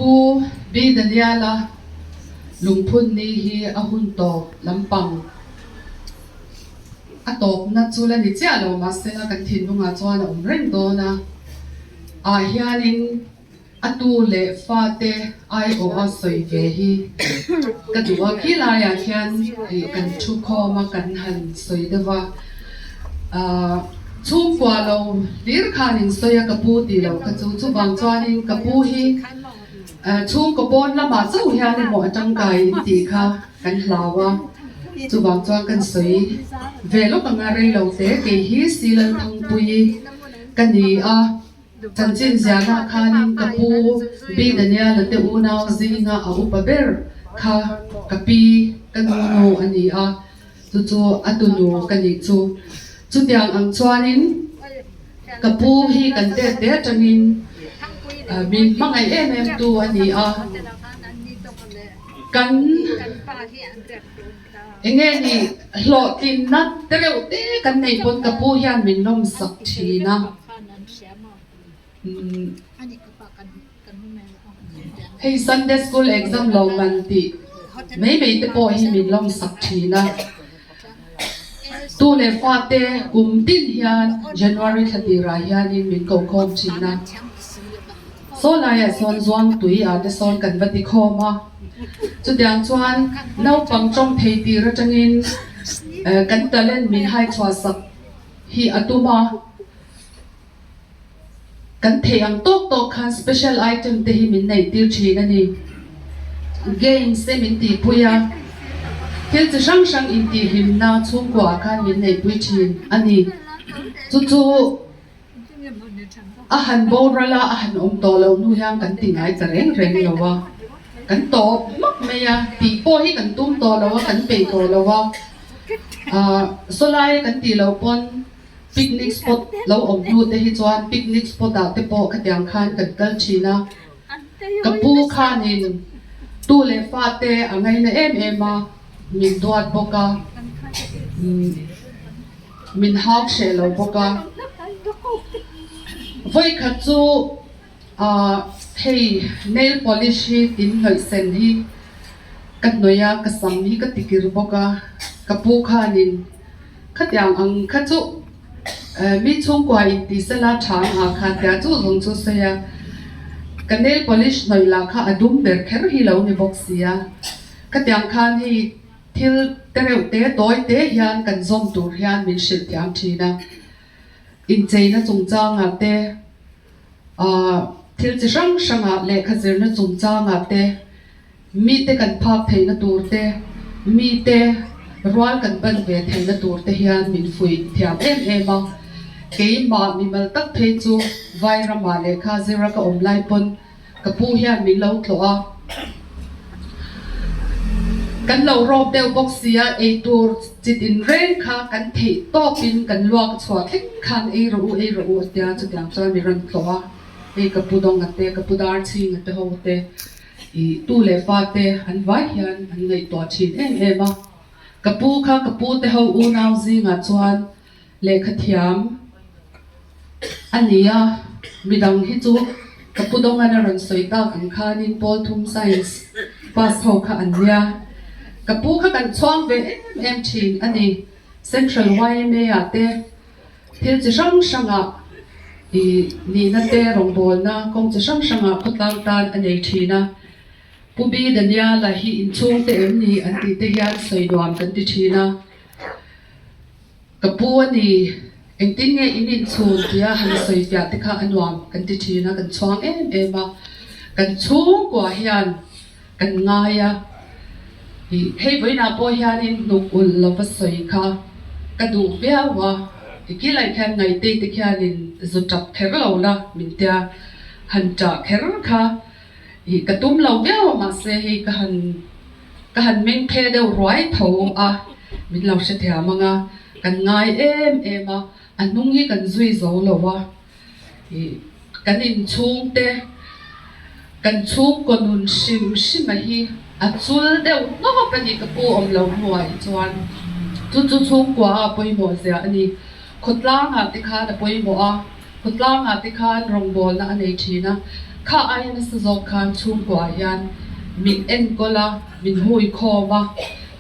Pu B Daniel-a lungphun ni hi a hun tawp lampang a tawpna chu la ni chiah lo mahsela kan thinlungah chuan a awm reng dawn a, ah hianin A tu leh fate aiawha sawi ve hi ka duh a, khi laiah khian kan thu khawm a, kan han sawi deuh a, aah chhungkua lo hlir khan in sawi a ka pu tih loh kha chu, chuvang chuanin ka pu hi chhungkaw pawn lamah chauh hian emaw a tangkai in tih kha kan hlau a, chuvang chuan kan sawi ve lawk anga rei lo te kei hi Silalthangpuii ka ni a. Chanchin ziahna khanin ka pu Pi Daniela te unau zinga a upa ber kha ka pi ka nu nu a ni a, chu chu a tunu ka nih chu. Chutiang ang chuanin ka pu hi kan tet te atangin min hmangaih em em tu a ni a, kan Enge ni hlawhtlinna te reuh te kan neih pawn ka pu hian min lawmsak thin a. Hei Sunday school exam lo man tih mai mai te pawh hi min lawmsak thin a. Tu leh fa te kum tin hian January thla tirah hianin min ko khawm thin a. Saw laiah sawn Zuangtui ah te sawn kan va ti khawm a. Chutiang chuan naupang tawng thei tir atangin kan talent min hai chhuah sak hi a tum a. Kan theih ang tawk tawk khan special item te hi min neih tir thin a ni. Games te min tihpui a, thil chi hrang hrang intihhlimna chhungkuaah khan min neihpui thin a ni. Chu chu a han boral a, a han awm tawh loh hnu hian kan ti ngai ta reng reng lo a, kan tawp hmak mai a, tih pawh hi kan tum tawh lo a, kan peih tawh lo a, ah sawlai kan tih loh pawn Picnic spot lo awm hnu te hi chuan picnic spot ah te pawh khatiang khan kan kal thin a, ka pu khanin tu leh fa te a ngaina em em a, min duat bawk a, min hau hreh lo bawk a. Vawikhat chu ah hei nail polish hi tin hnawih sen hi ka hnawih a, ka sam hi ka tikir bawk a, ka pu khanin. Khatiang ang kha chu mi chhungkua in ti sela tha ang ah kha tia chu zawng chu sawi a, ka nail polish hnawih lah kha a dum ber kher hi lo ni bawk si a, khatiang khan hei thil te reuh te tawi te hian kan zawm tur hian min hrilh thiam thin a, incheina chungchangah te ah thil chi hrang hrangah lehkha zirna chungchangah te. Mite kan phak theihna tur te, mite rual kan ban ve theihna tur te hian min fuih thiam em em a. Keimah mimal tak phei chu Vairamah lehkha zira ka awm lai pawn ka pu hian min lo tlawh a. Kan lo rawp deuh bawk sia, eitur chi tinreng kha kan theih tawpin kan luak chhuah thleng khan ei rawh u, ei rawh u a tia chutiang chuan min rawn tlawh a. Hei ka pu Dawnga te, ka pu Darchhinga te ho te. I tu leh fa te an vai hian an ngaihtuah thin em em a. Ka pu kha ka pu te ho unau zingah chuan lehkha thiam a ni a, midang hi chu ka pu Dawngan a rawn sawi tak ang khanin pawl thum science pass ho kha an nia. Ka pu kha kan chhuang ve em em thin a ni. Central yma ah te Thil chi hrang hrangah i nihna te rawngbawlna kawng chi hrang hrangah khawtlang tan a nei thin a. Pu B. Daniela hi inchhungte em ni an tih te hian sawi nuam kan ti thin a. Ka pu a ni, engtin nge in inchhun tia han sawi fiah te kha a nuam kan ti thin a, kan chhuang em em a. Kan chhungkua hian Kan ngai a, ih hei vawiinah pawh hianin hnuk ulh lova sawi kha ka duh viau a, i kilai khian ngaitei te khianin zu tap kher lo la min tia, han tah kher kha ih ka tum lo viau a mahse hei ka han ka han meng phe deuh ruai tho a, min lo hrethiam ang a, kan ngai em em a, a hnung hi kan zui zo lo a. Kan inchhungte, kan chhungkaw nun hrim hrima hi a chul deuh hnawp a ni ka pu awm lo hnuai chuan chu chu chhungkua a pawimawh zia a ni. Khawtlangah te khan a pawimawh a, khawtlangah te khan rawngbawlna a nei thin a. Kha aia nasa zawk khan chhungkua hian min enkawl a, min hui khawm a,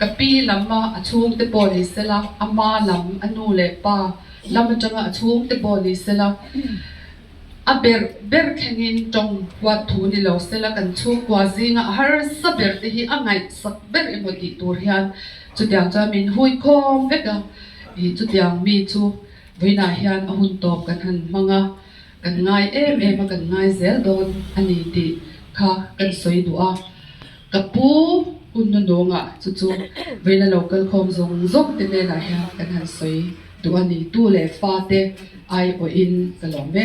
ka pi lam a a chhungte pawh ni sela, a ma lam, a nu leh pa lam atanga a chhungte pawh ni sela, a ber ber thlengin tawng huat thu ni lo sela kan chhungkua zinga a harsa ber te hi a ngaihsak ber emaw tih tur hian chutiang chuan min hui khawm vek a, ih chutiang mi chu vawiinah hian a hun tawp kan han hmang a. Kan ngai em em a, kan ngai zel dawn a ni tih kha kan sawi duh a. Ka pu hun hnunungah chu chu veina lo kal khawm zawng zawng te hnenah hian kan han sawi duh a ni. Tu leh fa te aiawhin ka lawm e.